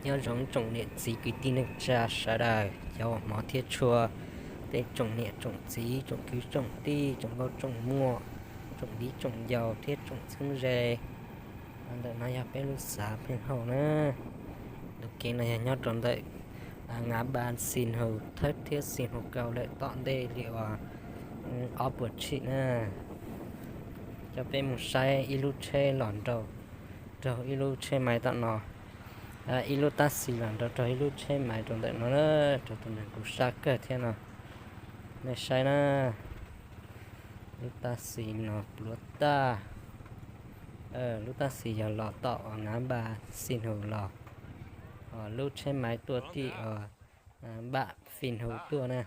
Nyob zoo tsoom niam txiv kwv tij neej tsa sawv daws, cov uas hmov thiab tshua, tej tsoom niam tsoom txiv, tsoom kwv tsoom tij, tsoom nkauj tsoom muam, tsoom viv tsoom ncaus thiab tsoom txheeb ze. Ntawm no yog peb lub xav Pheej Hauj na. Tus kev no yog nyob rau ntawm Ngã Ba Xi Hnu Thawb thiab Xi Hnu Kaus lawm tom ntej li uas ob puas tshim na. Coj peb mus saib ib lub tsheb los nraug, raug ib lub tsheb maiv tom no, ib lub tab xis los nraug raug ib lub tsheb maiv rau ntawm no na, raug tus neeg kuv sab kawg thiab no. Nej saib na, lub tab xis no pluav tag. Lub tab xis yog los tom Ngã Ba Xi Hnu los, lub tsheb maiv tuaj tim Npam Fi Hnu tuaj na,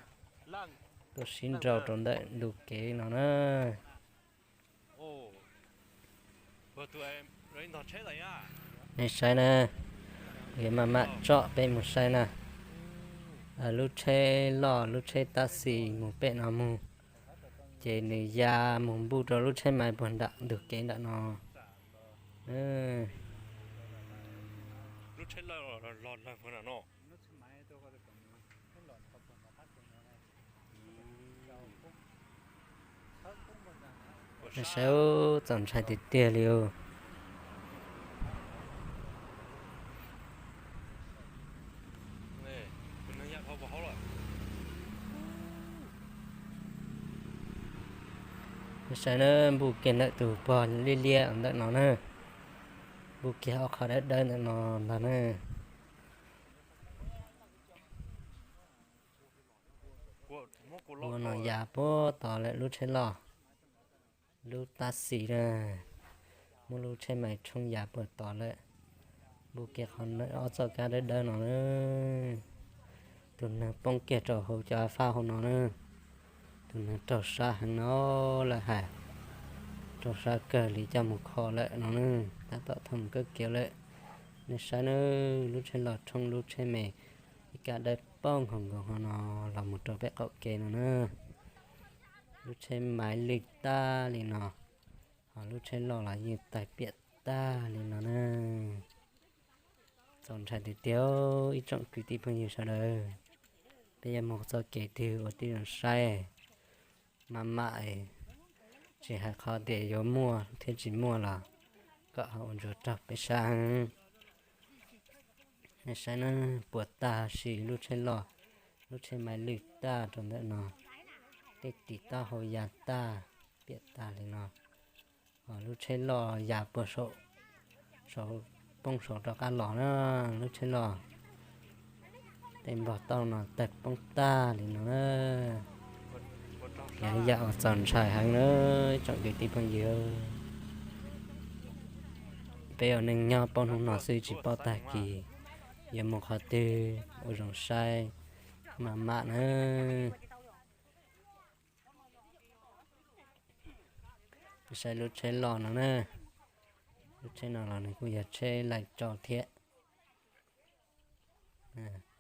tuaj sib nraus rau ntawm ntug kev no na. Nej saib na, kuv yuav maj mam tsom peb mus saib na. Lub tsheb loj, lub tsheb tab xis mus pem no mus, ces nws ya mus npuj rau lub tsheb maiv puag nram ntug kev nram no. Saib, txaus ntshai tiag tiag li os. Saib na, npuj kiag ntawm tus pog liab liab ntawm no na, npuj kiag ob qho dawb dawb ntawm no ntag na. Ua no ya puag tod lawm lub tsheb loj, lub tab xis na, muab lub tsheb maiv tshoob ya puag tod lawm. Npuj kiag qhov ob txoj kab dawb dawb no na. Tus neeg poob kiag rau hauv cov faj hauv no na. Tus neeg raug sab heev no lawm hais, raug sab kawg li coj mus kho lawm no na, tab tom thoob kawg kiag lawm. Nej saib na, lub tsheb loj tshoob lub tsheb me, ib kab dawb paug nkaus nkaus hov no los mus rau pem qaum kev no na. Lub tsheb maiv lwj tag li no, ho lub tsheb loj los yeej tawg piam tag li no na. Txaus ntshai tiag tiag ib tsoom kwv tij phooj ywg sawv daws. Peb yuav mus txoj kev twg ua tib zoo saib, maj mam, tsis hais qhov tias yuav muaj thiab tsis muaj los kom ho ua ntsuag raug peb sab heev. Nej saib na, puas tag sim lub tsheb loj, lub tsheb maiv lwj tag rau ntawm no, tej tis taub hau ya tag, piam tag li no. Lub tsheb loj ya puag saum, poob saud rov qab los na, lub tsheb loj. Tej npog tauj no tawg poob tag li no na. Yog yam uas txaus ntshai heev na, tsoom kwv tij phooj ywg. Peb ua neej nyob paub hnub no xwb tsis paub tag kis yuav mus qhov twg, ua zoo saib maj mam na. Saib lub tsheb loj no na, lub tsheb no los nws kuj yog tsheb laij tsau thiab.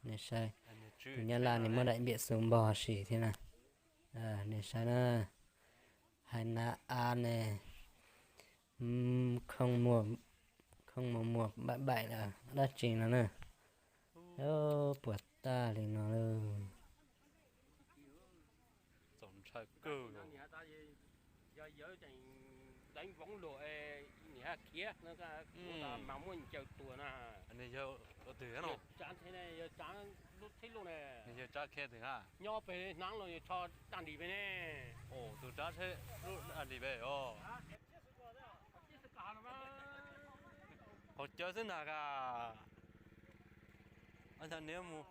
Nej saib, tus Nyab Laj nws muab daim npiam xu npog si thiab na. Nej saib na, hais na, a ne, không màu màu bảy bảy là dab tsi no na. Puas tag li no lawm. Txaus ntshai kawg. Yog yawg tseem deev voov luag, niam khiav, mas muaj ncaws tuag na. Yog tsav lub tsheb loj ne, nyob pem hnav los yog tsho daj ntis pem ne. Tus tsav tsheb loj daj ntis pem os. Qhov cawv xwb ntag ka. Niam mus.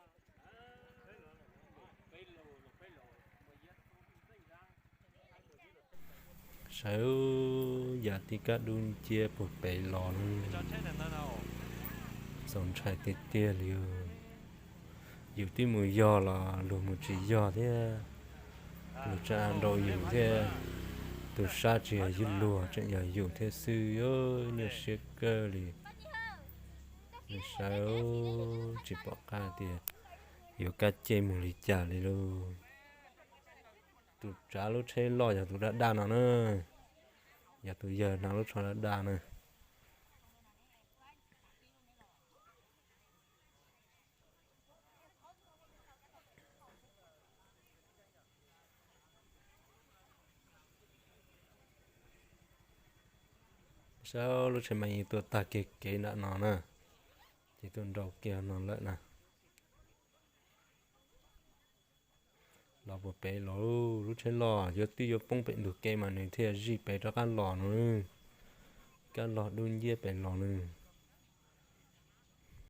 Sawv ya tib kab dub nciab puag pem los. Txaus ntshai tiag tiag li. Yus twb mus yog los luag mus tsis yog thiab. Luag tseem nraus yus thiab. Tus sab tsis yog yus luag, tseem yog yus thiab xwb, nyuaj siab kawg li. Sawv tsis pom qab tias yuav kab ceg mus li cas li lauj. Tus tsav lub tsheb loj yog tus daj daj no na. Yog tus yawg hnav lub tsho daj daj na. Saib lub tsheb mas yeej tuaj tag kiag kev nram no na, ces tuaj nrau kiag no lawm na. Los puag pem los, lub tsheb loj yuav twb yuav poob pem ntug kev mas nws thiaj zij pem rov qab los no. Kab log dub nciab pem los no.